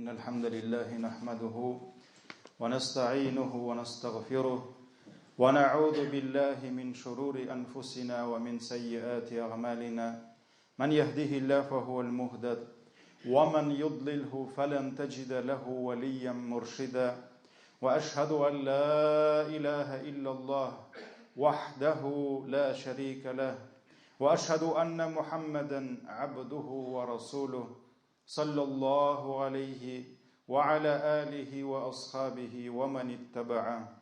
إن الحمد لله نحمده ونستعينه ونستغفره ونعوذ بالله من شرور أنفسنا ومن سيئات أعمالنا من يهده الله فهو المهدد ومن يضلله فلن تجد له وليا مرشدا وأشهد أن لا إله إلا الله وحده لا شريك له وأشهد أن محمدا عبده ورسوله صلى الله عليه وعلى آله وأصحابه ومن اتبعه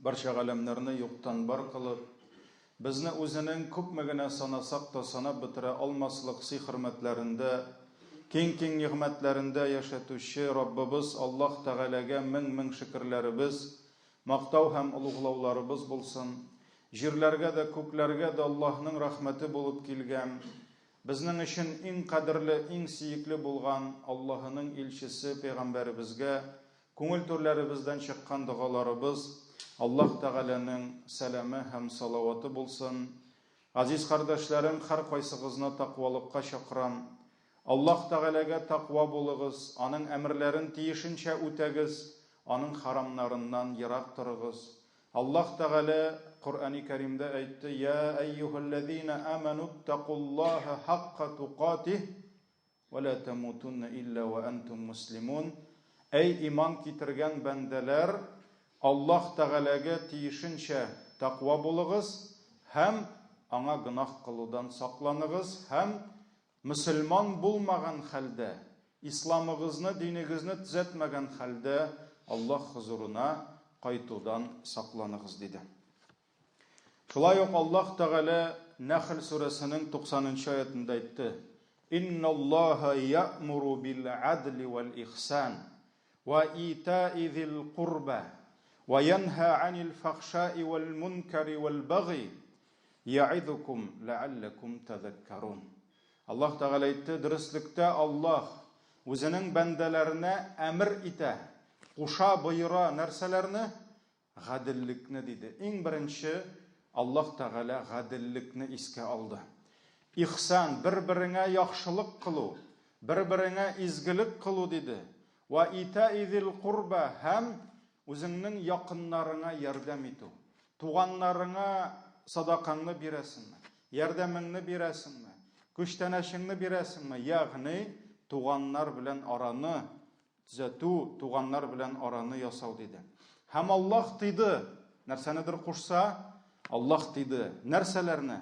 Барча галәмнәрне юктан бар кылып, безне үзенең күпме генә санасак та санап бетерә алмаслык сый-хөрмәтләрендә, киң-киң нигъмәтләрендә яшәтүче Раббыбыз Аллаһ Тәгаләгә мең-мең шөкерләребез, мактау һәм олуглауларыбыз булсын. Җирләргә дә, күкләргә дә Аллаһның рәхмәте булып килгән, безнең өчен иң кадерле, иң сөекле булган Аллаһының илчесе пәйгамбәребезгә күңел түрләребездән чыккан догаларыбыз, Аллаһ Тәгаләнең сәламе һәм салаваты булсын. Газиз кардәшләрем, һәркайсыгызны таквалыкка чакырам. Аллаһ Тәгаләгә таква булыгыз, Аның әмерләрен тиешенчә үтәгез, Аның харамнарыннан ерак торыгыз. Аллаһ Тәгалә Коръәни Кәримдә әйтте, Я әйюһәлләзина амәнуттакуллаһа хакка тукатиһ, Вә лә тәмутунна илля вә әнтум муслимун. Әй иман китергән бәндәләр, Аллаһ Тәгаләгә тиешенчә тәкъва булыгыз һәм Аңа гөнаһ кылудан сакланыгыз һәм мөселман булмаган хәлдә, исламыгызны, динегезне төзәтмәгән хәлдә Аллаһ хозурына кайтудан сакланыгыз, диде. Шулай ук Аллаһ Тәгалә Нәхл сүрәсенең 90 нчы аятында әйтте: Инналлаһа я'муру бил адли вәл ихсан ва итаи зил курба ва янһа анил фахшаи вәл мункари вәл баги я'изукум ләалләкум тазаккарун. Аллаһ Тәгалә әйтте, дөреслектә Аллаһ үзенең бәндәләренә әмер итә, куша, боера нәрсәләрне? Гаделлекне, диде. Иң беренче Аллаһ Тәгалә гаделлекне искә алды. Ихсан, бер-береңә яхшылык кылу, бер-береңә изгелек кылу, диде. Вә итаи зил курба һәм үзеңнең якыннарыңа ярдәм итү. Туганнарыңа садакаңны бирәсеңме, ярдәмеңне бирәсеңме, күчтәнәчеңне бирәсеңме, ягъни туганнар белән араны Төзәтү, туганнар белән араны ясау, диде. Һәм Аллаһ тыйды. Нәрсәнедер кушса, Аллаһ тыйды. Нәрсәләрне?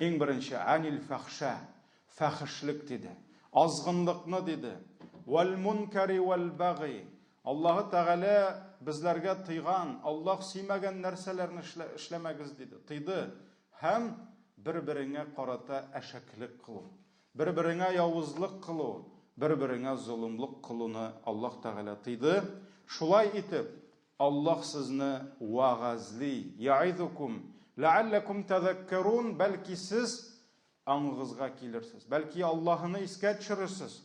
Иң беренче, анил фәхшә, фәхешлек, диде. Азгынлыкны, диде. Вәл мункари вәл баги. Аллаһы Тәгалә безләргә тыйган, Аллаһ сөймәгән нәрсәләрне эшләмәгез, диде. Тыйды. Һәм бер-береңә карата әшәкелек кылу. Бер-береңә явызлык кылу, бер-береңә золымлык кылуны Аллаһ Тәгалә тыйды. Шулай итеп, Аллаһ сезне вәгазьли, Яизукум, ләалләкум тәзәккәрун, бәлки сез аңыгызга килерсез, бәлки Аллаһыны искә төшерерсез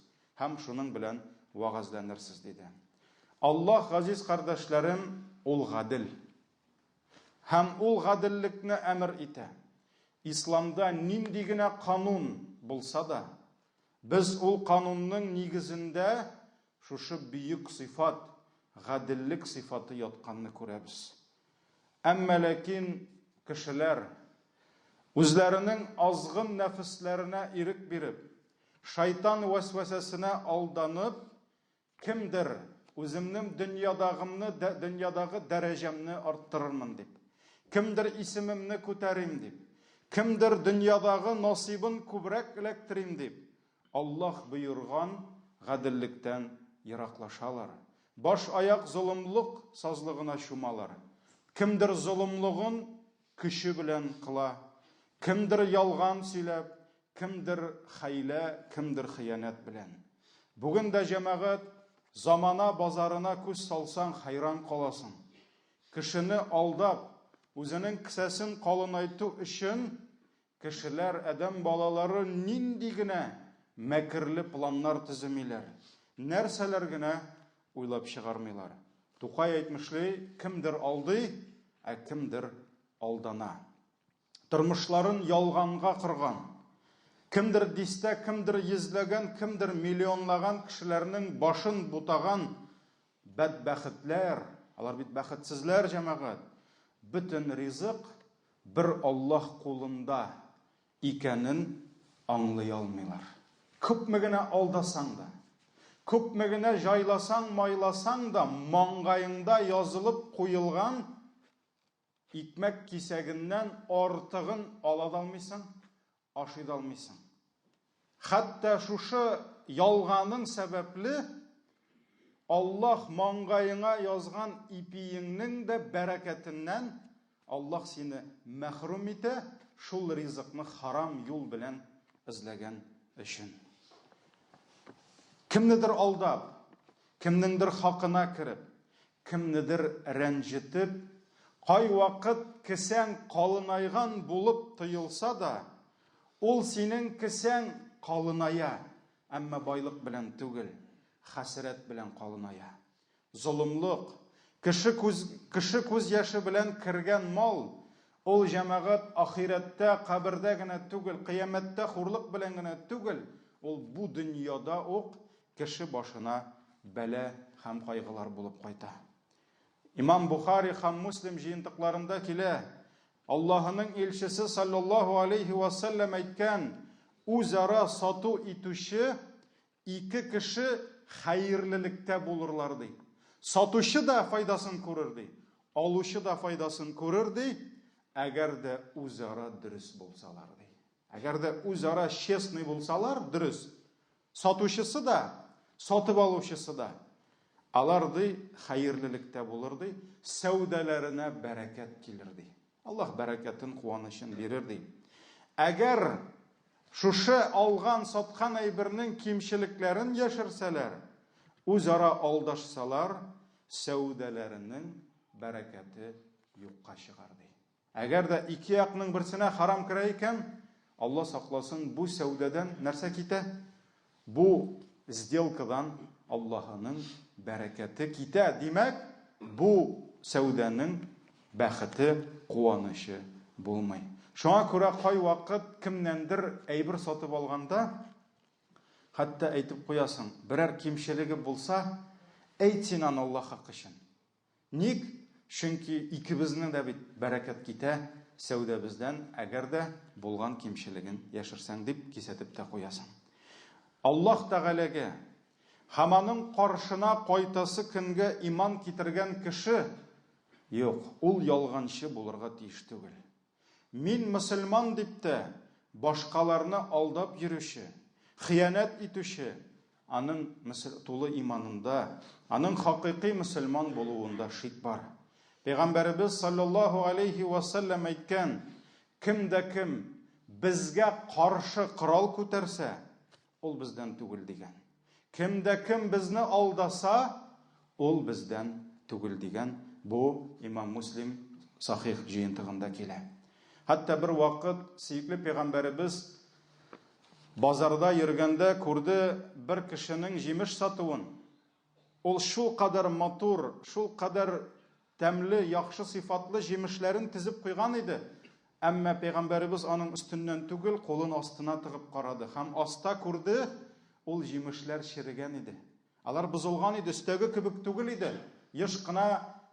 һәм шуның белән вәгазьләнерсез, диде. Аллаһ, газиз кардәшләрем, ул гадел. Һәм ул гаделлекне әмер итә. Исламда нинди генә канун булса да, без ул канунның нигезендә шушы бөек сыйфат, гаделлек сыйфаты ятканны күрәбез. Әмма ләкин кешеләр үзләренең азгын нәфесләренә ирек биреп, шайтан вәсвәсәсенә алданып, Кемдер, үземнең дөньядагымны, дөньядагы дәрәҗәмне арттырырмын дип. Кемдер исемемне күтәрим дип. Кемдер дөньядагы насыйбын күбрәк эләктерим дип. Аллаһ боерган гаделлектән ераклашалар. Баш-аяк золымлык сазлыгына чумалар. Кемдер золымлыгын көче белән кыла. Кемдер ялган сөйләп, Кемдер хәйлә, кемдер хыянәт белән. Бүген дә, җәмәгать, замана базарына күз салсаң, хәйран каласың. Кешене алдап, үзенең кесәсен калынайту өчен кешеләр, адәм балалары нинди генә мәкерле планнар төземиләр, нәрсәләр генә уйлап чыгармыйлар. Тукай әйтмешли, кемдер алдый, ә кемдер алдана. Тормышларын ялганга корган. Кемдер дистә, кемдер йөзләгән, кемдер миллионлаган кешеләрнең башын бутаган бәдбәхетләр, алар бит бәхетсезләр, җәмәгать, бөтен ризык бер Аллаһ кулында икәнен аңлый алмыйлар. Күпме генә алдасаң да, күпме генә җайласаң, майласаң да, маңгаеңда язылып куелган икмәк кисәгеннән артыгын ала да алмыйсың, ашый да алмыйсың. Хәтта шушы ялганың сәбәпле Аллаһ маңгаеңа язган ипиеңнең дә бәрәкәтеннән Аллаһ сине мәхрүм итә, шул ризыкны харам юл белән эзләгән өчен. Кемнедер алдап, кемнеңдер хакына кереп, кемнедер рәнҗетеп, кайвакыт кесәң калынайган булып тоелса да, ул синең кесәң калыная, әмма байлык белән түгел, хәсрәт белән калыная. Золымлык, кеше күз, кеше күз яше белән кергән мал, ул җәмәгать ахирәттә, кабердә генә түгел, кыямәттә хурлык белән генә түгел, ул бу дөньяда ук кеше башына бәла һәм кайгылар булып кайта. Имам Бухари һәм Муслим җыентыкларында килә, Аллаһының илчесе саллаллаһу алейхи ва саллям әйткән, үзара сату итүче ике кеше хәерлелектә булырлар ди. Сатучы да файдасын күрер ди, алучы да файдасын күрер ди, әгәр дә үзара дөрес булсалар ди. Әгәр дә үзара честный булсалар, дөрес, Сатучысы да, сатып алучысы да. Алар, ди, хәерлелектә булыр, ди, сәүдәләренә бәрәкәт килер, ди. Аллаһ бәрәкәтен, куанычын бирер, ди. Әгәр шушы алган, саткан әйбернең кимчелекләрен яшерсәләр, үзара алдашсалар, сәүдәләренең бәрәкәте юкка чыгар, ди. Әгәр дә ике якның берсенә харам керә икән, Алла сакласын, бу сәүдәдән нәрсә китә? Бу сделкадан Аллаһының бәрәкәте китә. Димәк, бу сәүдәнең бәхете, куанычы булмый. Шуңа күрә кайвакыт кемнәндер әйбер сатып алганда, хәтта әйтеп куясың, берәр кимчелеге булса, әйт син аны Аллаһ хакы өчен. Ник? Чөнки икебезнең дә бит бәрәкәт китә сәүдәбездән, әгәр дә булган кимчелеген яшерсәң, дип кисәтеп тә куясың. Аллаһ Тәгаләгә һәм аның каршына кайтасы көнгә иман китергән кеше, юк, ул ялганчы булырга тиеш түгел. Мин мөселман дип тә башкаларны алдап йөрүче, хыянәт итүче, аның тулы иманында, аның хакыйкый мөселман булуында шик бар. Пәйгамбәребез саллаллаһу алейхи ва саллям әйткән, кем дә кем безгә каршы корал күтәрсә, Ул бездән түгел дигән. Кем дә кем безне алдаса, ул бездән түгел дигән. Бу Имам Муслим Сахих җыентыгында килә. Хәтта бер вакыт сөекле пәйгамбәребез базарда йөргәндә күрде бер кешенең җимеш сатуын. Ул шулкадәр матур, шулкадәр тәмле, яхшы сыйфатлы җимешләрен тезеп куйган иде. Әмма пәйгамбәребез аның өстеннән түгел, кулын астына тыгып карады һәм аста күрде, ул җимешләр черегән иде. Алар бозылган иде, өстәге кебек түгел иде. Еш кына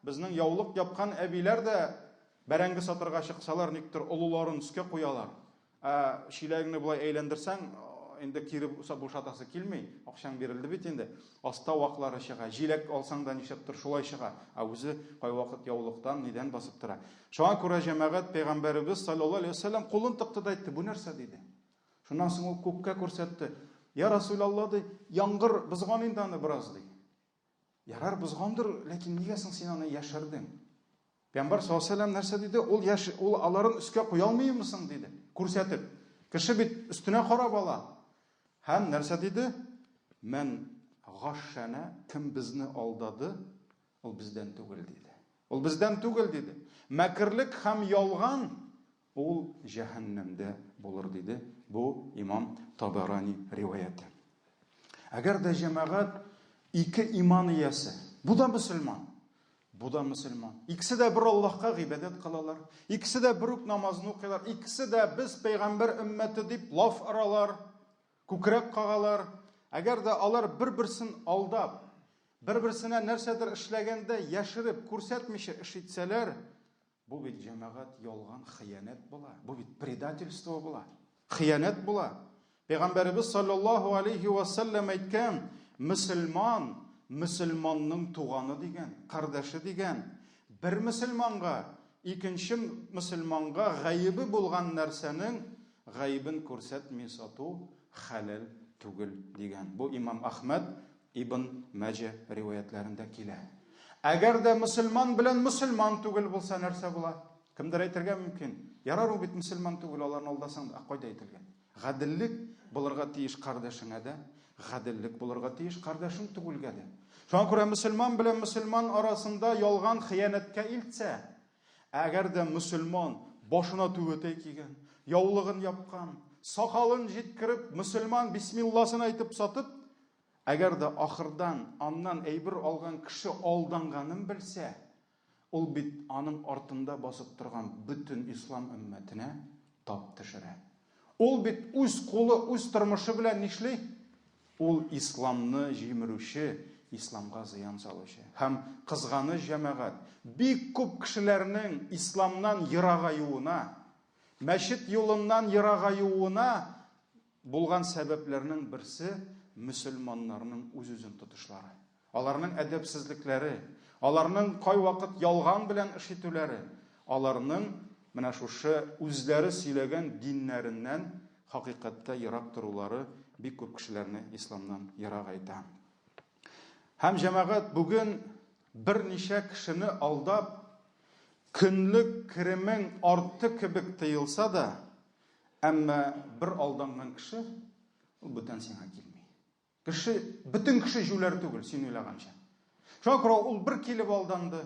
безнең яулык япкан әбиләр дә бәрәңге сатырга чыксалар, никтер олыларын өскә куялар. Ә чиләгеңне болай әйләндерсәң, инде кире бушатасы килми, акчаң бирелде бит инде. Аста ваклары чыга. Җиләк алсаң да нишләптер шулай чыга. Ә үзе кайвакыт яулыктан, нидән басып тора. Шуңа күрә җәмәгать пәйгамбәребез саллаллаһу алейһи вәсәлләм кулын тыкты да әйтте, бу нәрсә диде. Шуннан соң ул күккә күрсәтте. Я Расулалла ди, яңгыр бозган инде аны бераз ди. Ярар, бозгандыр, ләкин нигә соң син аны яшердең? Пәйгамбәр саллаллаһу алейһи вәсәлләм нәрсә диде? Ул яш, ул аларын өскә куя алмыймы соң диде. Күрсәтеп. Кеше бит өстенә карап ала. Һәм нәрсә диде? Мән гашшана, кем безне алдады, ул бездән түгел диде. Ул бездән түгел диде. Мәкерлек һәм ялган ул җәһәннәмдә булыр диде. Бу имам Табарани риваяте. Әгәр дә җәмәгать ике иман иясе, бу да мөселман. Бу да мөселман. Икесе дә бер Аллаһка гыйбадәт кылалар. Икесе дә бер үк намазны укыйлар. Икесе дә без пәйгамбәр өммәте дип лаф оралар, күкрәк кагалар. Әгәр дә алар бер-берсен алдап, бер-берсенә нәрсәдер эшләгәндә яшереп, күрсәтмичә эш итсәләр, Бу бит, җәмәгать, ялган, хыянәт була. Бу бит предательство була. Хыянәт була. Пәйгамбәребез саллаллаһу алейхи ва саллям әйткән, мөселман мөселманның туганы дигән, кардәше дигән. Бер мөселманга икенче мөселманга гаебе булган нәрсәнең гаебен күрсәтми сату хәләл түгел дигән. Бу имам Ахмәд Ибн Мәҗә риваятьләрендә килә. Әгәр дә мөселман белән мөселман түгел булса нәрсә була? Кемдер әйтергә мөмкин, ярар ул бит мөселман түгел, аларны алдасаң да, кайда әйтелгән? Гаделлек булырга тиеш кардәшеңә дә, гаделлек булырга тиеш кардәшең түгелгә дә. Шуңа күрә мөселман белән мөселман арасында ялган хыянәткә илтсә, әгәр дә мөселман башына түбәтәй кигән, яулыгын япкан, сакалын җиткереп, мөселман бисмилласын әйтеп сатып, Әгәр дә ахырдан аннан әйбер алган кеше алданганын белсә, ул бит аның артында басып торган бөтен ислам өммәтенә тап төшерә. Ул бит үз кулы, үз тормышы белән нишли? Ул исламны җимерүче, исламга зыян салучы. Һәм кызганыч, җәмәгать, бик күп кешеләрнең исламнан ерагаюына, мәчет юлыннан ерагаюына Булган сәбәпләрнең берсе, мөселманнарның үз-үзен тотышлары. Аларның әдәпсезлекләре, аларның кайвакыт ялган белән эш итүләре, аларның менә шушы үзләре сөйләгән диннәреннән хакыйкатьтә ерак торулары бик күп кешеләрне исламнан ерагайта. Һәм җәмәгать бүген берничә кешене алдап, көнлек керемең артты кебек тоелса да, Әмма бер алданган кеше, ул бүтән сиңа килми. Кеше, бөтен кеше җүләр түгел, син уйлаганча. Шуңа күрә ул бер килеп алданды,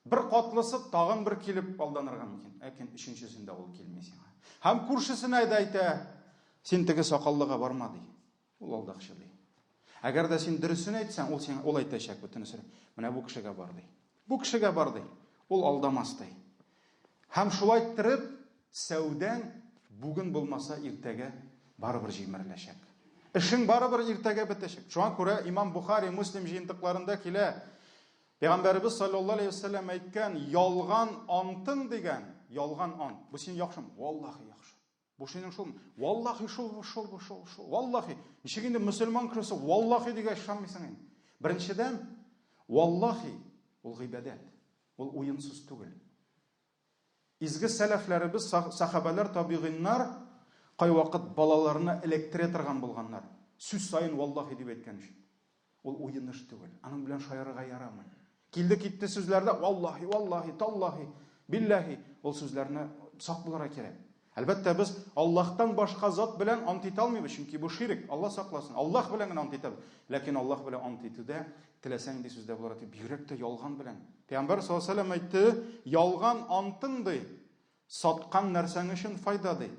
бер катлысы тагын бер килеп алданырга мөмкин. Ләкин өченчесендә ул килми сиңа. Һәм күршесенә дә әйтә, син теге сакаллыга барма, ди. Ул алдакчы, ди. Әгәр дә син дөресен әйтсәң, ул сиңа ул әйтәчәк бөтенесен. Менә бу кешегә бар, ди. Бу кешегә бар, ди. Ул алдамас, ди. Һәм шулай иттереп, сәүдәң бүген булмаса иртәгә барыбер җимереләчәк. Эшең барыбер иртәгә бетәчәк. Шуңа күрә Имам Бухари, Муслим җыентыкларында килә. Пәйгамбәребез саллаллаһу алейһи вәсәлләм әйткән, ялган антың дигән, ялган ант. Бу син яхшымы? Валлаһи яхшы. Бу синең шул, валлахи шул, бу шул, бу шул, шул, валлахи. Ничек инде мөселман кешесе валлахи дигәч ышанмыйсың инде? Беренчедән, валлахи ул гыйбадәт. Ул уен сүз түгел. Изге сәләфләребез, сахабәләр, табигыйннар кайвакыт балаларына эләктерә торган булганнар. Сүз саен валлахи дип әйткән өчен. Ул уен эш түгел. Аның белән шаярырга ярамый. Килде-китте сүзләрдә валлаһи, валлаһи, таллаһи, билләһи ул сүзләрне сак булырга кирәк. Әлбәттә, без Аллаһтан башка зат белән ант итә алмыйбыз, чөнки бу ширк, Аллаһ сакласын. Аллаһ белән генә ант итәбез. Ләкин Аллаһ белән ант итүдә теләсә нинди сүздә булырга тиеш, бигрәк тә ялган белән. Пәйгамбәр саллаллаһу алейһи ва сәлләм әйтте, ялган антың ди, саткан нәрсәң өчен файда ди,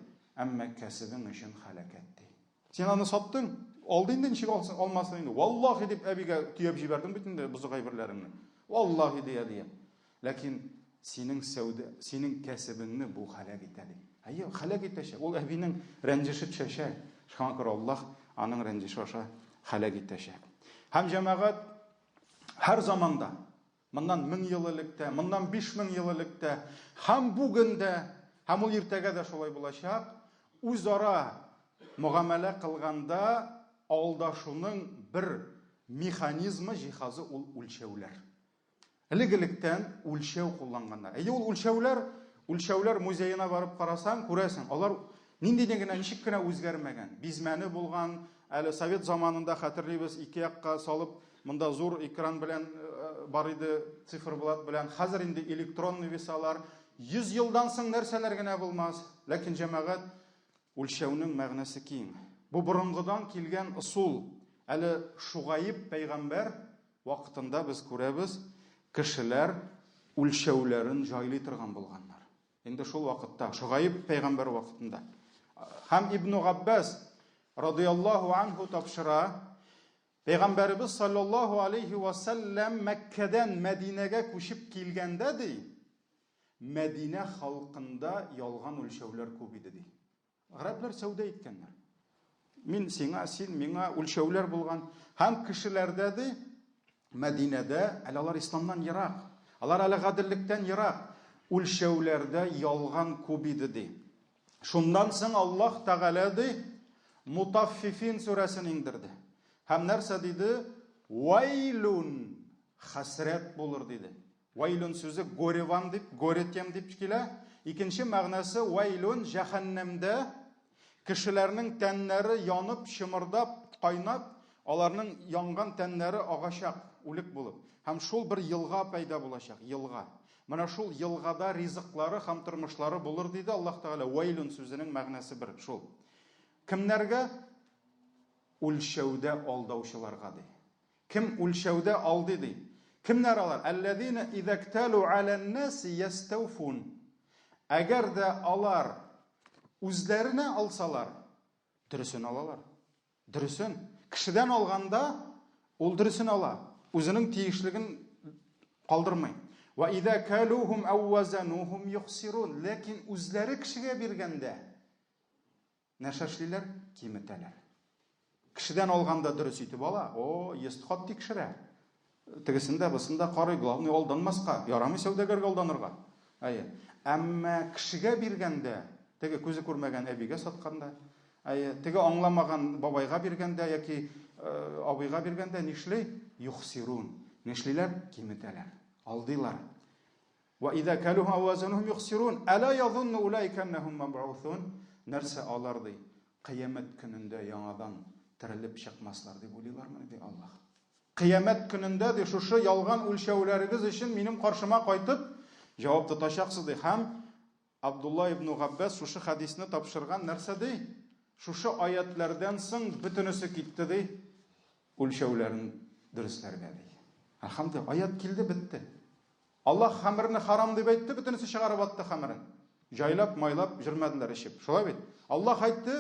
әмма кәсебең өчен һәлакәт ди. Син аны саттың, алды инде, ничек алсын, алмасын инде. Валлахи дип әбигә төяп җибәрдең бит инде бозык әйберләреңне. Валлахи дия дия. Ләкин синең сәүдә, синең кәсебеңне бу һәлак итә ди. Әйе, һәлак итәчәк. Ул әбинең рәнҗеше төшәчәк. Шуңа күрә Аллаһ аның рәнҗеше аша һәлак итәчәк. Һәм җәмәгать һәр заманда Моннан 1000 ел элек тә, моннан 5000 ел элек тә, һәм бүген дә, һәм ул иртәгә дә шулай булачак, үзара мөгамәлә кылганда алдашуның бер механизмы, җиһазы ул үлчәүләр. Элек-электән үлчәү кулланганнар. Әйе, ул үлчәүләр, үлчәүләр музеена барып карасаң, күрәсең, алар нинди генә, ничек кенә үзгәрмәгән. Бизмәне булган, әле совет заманында хәтерлибез, ике якка салып Монда зур экран белән бар иде, циферблат белән. Хәзер инде электронный весалар. 100 елдан соң нәрсәләр генә булмас. Ләкин җәмәгать үлчәүнең мәгънәсе киң. Бу борынгыдан килгән ысул. Әле Шугаиб пәйгамбәр вакытында без күрәбез, кешеләр үлчәүләрен җайлый торган булганнар. Инде шул вакытта, Шугаиб пәйгамбәр вакытында. Һәм Ибн Габбас радияллаһу анһу тапшыра, Пәйгамбәребез саллаллаһу алейхи ва сәлләм Мәккәдән Мәдинәгә күчеп килгәндә ди, Мәдинә халкында ялган үлчәүләр күп иде ди. Гарәпләр сәүдә иткәннәр. Мин сиңа, син миңа үлчәүләр булган. Һәм кешеләрдә ди, Мәдинәдә әле алар исламнан ерак. Алар әле гаделлектән ерак. Үлчәүләрдә ялган күп иде ди. Шуннан соң Аллаһ Тәгалә ди, Мутаффифин сүрәсен иңдерде. Һәм нәрсә диде? Вайлун хәсрәт булыр диде. Вайлун сүзе горе вам дип, горе тем дип килә. Икенче мәгънәсе вайлун җәһәннәмдә кешеләрнең тәннәре янып, чымырдап, кайнап, аларның янган тәннәре агачак, үлек булып. Һәм шул бер елга пәйда булачак, елга. Менә шул елгада ризыклары һәм тормышлары булыр, диде Аллаһ Тәгалә. Вәйлүн сүзенең мәгънәсе бер шул. Кемнәргә? Үлчәүдә алдаучыларга, ди. Кем үлчәүдә алдый, ди. Кемнәр алар? Әлләзина изәкталу алән-наси ястәүфун. Әгәр дә алар үзләренә алсалар, дөресен алалар. Дөресен. Кешедән алганда, ул дөресен ала. Үзенең тиешлеген калдырмый. Ва иза калухум ау вазанухум юхсирун. Ләкин үзләре кешегә биргәндә нәрсә эшлиләр? Киметәләр. Кешедән алганда дөрес итеп ала. О, ест хат тикшерә. Тегесен дә, бусын да карый, главный алданмаска. Ярамый сәүдәгәргә алданырга. Әйе. Әмма кешегә биргәндә, теге күзе күрмәгән әбигә сатканда, әйе, теге аңламаган бабайга биргәндә яки абыйга биргәндә нишли? Юхсирун. Нишлиләр? Киметәләр. Алдыйлар. Ва иза калухум ау вазанухум юхсирун. Ала язунну улайка аннахум мабгусун. Нәрсә алар ди? Кыямәт көнендә яңадан терелеп чыкмаслар дип уйлыйлармы, ди Аллаһ. Кыямәт көнендә, ди, шушы ялган үлчәүләрегез өчен минем каршыма кайтып, җавап тотачаксыз, ди. Һәм Абдулла ибн Габбас шушы хәдисне тапшырган, нәрсә ди? Шушы аятләрдән соң бөтенесе китте, ди, үлчәүләрен дөресләргә, ди. Әлхәмдүлилләһ, аят килде, бетте. Аллаһ хәмерне харам дип әйтте, бөтенесе чыгарып атты хәмерен. Җайлап, майлап җөрмәделәр эчеп. Шулай бит? Аллаһ әйтте,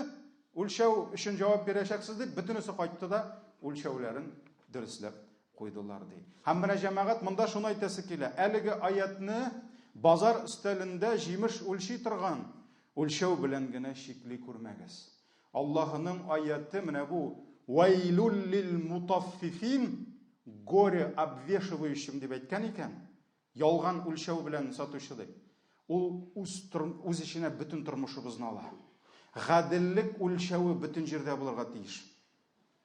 үлчәү өчен җавап бирәчәксез дип, бөтенесе кайтты да үлчәүләрен дөресләп куйдылар ди. Һәм менә җәмәгать монда шуны әйтәсе килә. Әлеге аятны базар өстәлендә җимеш үлчи торган үлчәү белән генә чикли күрмәгез. Аллаһының аяте менә бу Вәйлүл лил мутаффифин, горе обвешивающим дип әйткән икән, ялган үлчәү белән сатучы дип. Ул үз, үз эченә бөтен тормышыбызны ала. Гаделлек үлчәве бөтен җирдә булырга тиеш.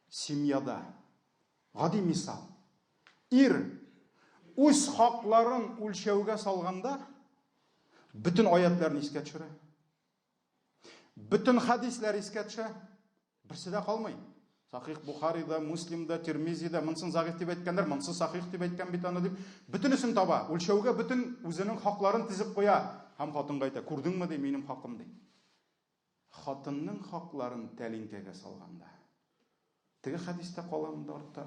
Семьяда. Гади мисал. Ир үз хакларын үлчәүгә салганда, бөтен аятларны искә төшерә. Бөтен хәдисләр искә төшә. Берсе дә калмый. Сахих Бухарида, Муслимда, Тирмизида, монсын зәгыйфь дип әйткәннәр, монсы сахих дип әйткән бит аны дип, бөтенесен таба. Үлчәүгә бөтен үзенең хакларын тезеп куя. Һәм хатынга әйтә, күрдеңме ди, минем хакым ди. Хатынның хакларын тәлинкәгә салганда. Теге хәдис тә кала монда артта.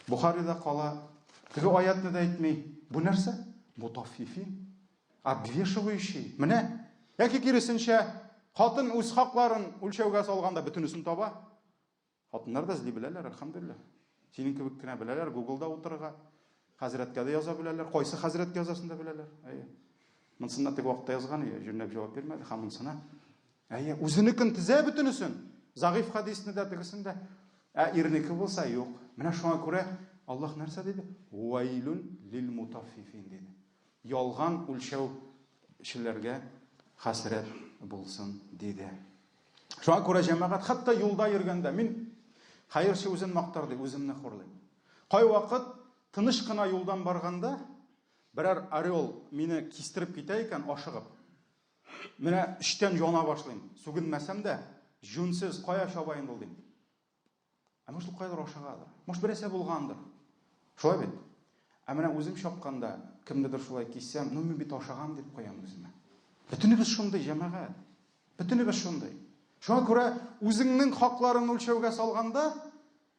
Бухарида кала. Теге аятны да әйтми. Бу нәрсә? Мутаффифин. Обвешивающий. Менә. Яки киресенчә, хатын үз хакларын үлчәүгә салганда бөтенесен таба. Хатыннар да эзли беләләр, әлхәмдүлилләһ. Синең кебек кенә беләләр, Гуглда утырырга. Хәзрәткә дә яза беләләр. Кайсы хәзрәткә язасын да беләләр. Әйе. Монсына теге вакытта язган, җүнләп җавап бирмәде, һәм монсына. Әйе, үзенекен тезә бөтенесен. Загыйф хәдисне дә, тегесен дә. Ә ирнеке булса, юк. Менә шуңа күрә Аллаһ нәрсә диде? Вайлун лил мутаффифин диде. Ялган үлчәүчеләргә хәсрәт булсын диде. Шуңа күрә җәмәгать хәтта юлда йөргәндә мин хәерче үзен мактар дип үземне хурлыйм. Кайвакыт тыныч кына юлдан барганда берәр орел мине кистереп китә икән ашыгып. Менә эчтән яна башлыйм. Сүгенмәсәм дә, җүнсез кая чаба инде ул дим. Ә может ул каядыр ашыгадыр. Может берәрсә булгандыр. Шулай бит? Ә менә үзем чапканда кемнедер шулай киссәм, ну мин бит ашыгам дип куям үземә. Бөтенебез шундый, җәмәгать. Бөтенебез шундый. Шуңа күрә үзеңнең хакларыңны үлчәүгә салганда,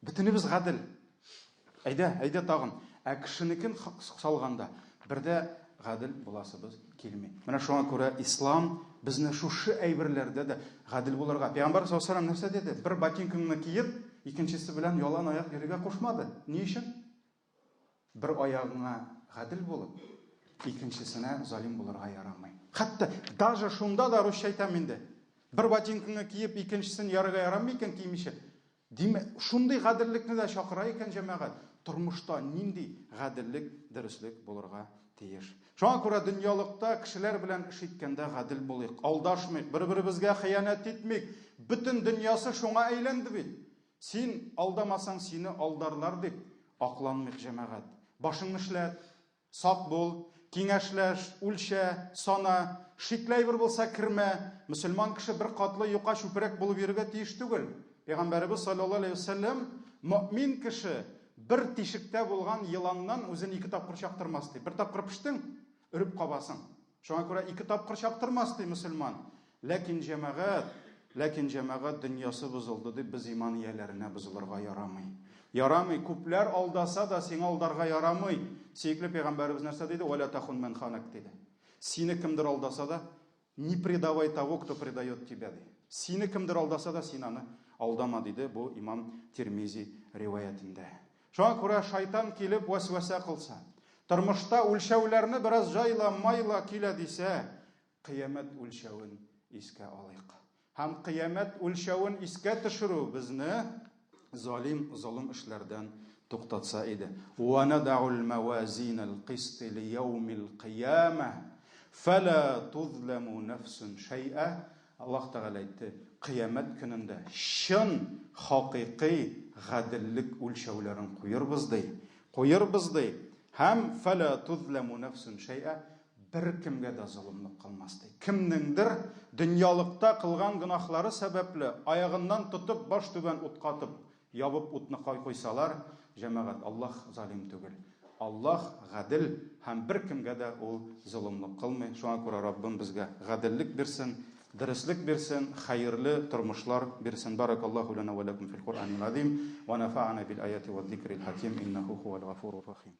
бөтенебез гадел. Әйдә, әйдә тагын. Ә кешенекен салганда, бер дә гадел буласыбыз килми. Менә шуңа күрә ислам безне шушы әйберләрдә дә гадел булырга. Пәйгамбәр саллаллаһу алейһи нәрсә диде? Бер ботинкаңны киеп, икенчесе белән ялан аяк йөрергә кушмады. Ни өчен? Бер аягыңа гадел булып, икенчесенә залим булырга ярамый. Хәтта даже шунда да русча әйтәм инде. Бер ботинкаңны киеп, икенчесен ярырга ярамый икән кимичә. Димәк, шундый гаделлекне дә чакыра икән җәмәгать. Тормышта нинди гаделлек, дөреслек булырга тиеш. Шуңа күрә дөньялыкта кешеләр белән эш иткәндә гадел булыйк, алдашмыйк, бер-беребезгә хыянәт итмик. Бөтен дөньясы шуңа әйләнде бит. Син алдамасаң, сине алдарлар дип акланмыйк, җәмәгать. Башыңны эшләт, Сак бул, киңәшләш, үлчә, сана, шикле әйбер булса кермә. Мөселман кеше бер катлы юка чүпрәк булып йөрергә тиеш түгел. Пәйгамбәребез саллаллаһу алейһи ва сәлләм, мөэмин кеше бер тишектә булган еланнан үзен ике тапкыр чактырмас, ди. Бер тапкыр пештең, өреп кабасың. Шуңа күрә ике тапкыр чактырмас, ди мөселман. Ләкин җәмәгать, ләкин җәмәгать дөньясы бозылды дип без иман ияләренә бозылырга ярамый. Ярамый, күпләр алдаса да сиңа алдарга ярамый. Сөекле пәйгамбәребез нәрсә диде? Вәлә тахун мән ханак диде. Сине кемдер алдаса да, не предавай того, кто предает тебя, ди. Сине кемдер алдаса да, син аны алдама, диде бу имам Тирмизи риваятендә. Шуңа күрә шайтан килеп вәсвәсә кылса, тормышта үлчәүләрне бераз җайла, майла килә дисә, Кыямәт үлчәвен искә алыйк. Һәм кыямәт үлчәвен искә төшерү безне залим, золым эшләрдән туктатса иде. Ва надау ал-мавазин ал-кист ли-яумил кыямә, фәлә тузламу нәфсун шәй'a. Аллаһ Тәгалә әйтте, кыямәт көнендә чын, хакыйкый гаделлек үлчәүләрен куербыз, ди. Куербыз, ди. Һәм фәлә тузламу нәфсун шәй'a, Беркемгә дә золымлык кылмас, ди. Кемнеңдер дөньялыкта кылган гөнаһлары сәбәпле, аягыннан тотып, баш түбән утка атып, ябып утны куйсалар, җәмәгать, Аллаһ залим түгел. Аллаһ гадел һәм беркемгә дә Ул золымлык кылмый. Шуңа күрә Раббым безгә гаделлек бирсен, дөреслек бирсен, хәерле тормышлар бирсен. Баракаллаһу лана ва ләкум фил Куръанил азим, ва нафа'ана бил аяти ваз зикрил хаким, иннаху хуал гафурур рахим.